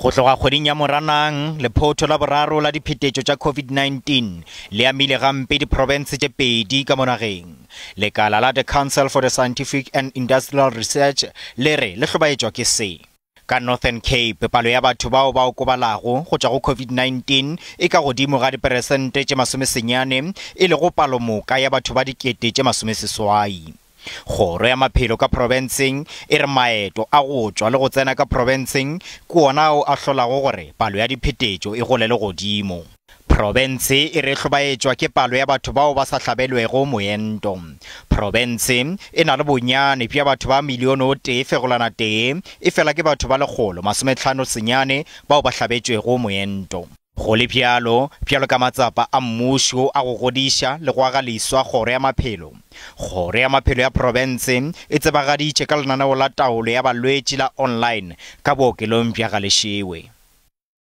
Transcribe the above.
Go tloga kgweding ya Moranang, lephotho la boraro la diphetetšo tša COVID-19 le amile gampe diprofense tše pedi ka mo nageng. Lekala la The Council for the Scientific and Industrial Research le re le hlobaetšwa ke se. Ka Northern Cape, palo ya batho bao ba okobalago go tšwa go COVID-19 e ka godimo ga diperesente tše masomesenyane, e lego palomoka ya batho ba 80,000. Kgoro ya Maphelo ka profenseng e re maeto a go tšwa le go tsena ka profenseng ke wona ao a hlolago gore palo ya diphetetšo e golele godimo. Profense e re e hlobaetšwa ke palo ya batho bao ba sa hlabelwego moento. Profense e na le bonyane bja batho ba milione o tee fegolwana tee, efela ke batho ba 159 bao ba hlabetšwego moento. Go le bjalo, bjalo ka matsapa a mmušo a go godiša le go aga leswa Kgoro ya Maphelo, Kgoro ya Maphelo ya profense e tsebagaditše ka lenaneo la taolo ya balwetši la online ka bookelong bja Galeshewe.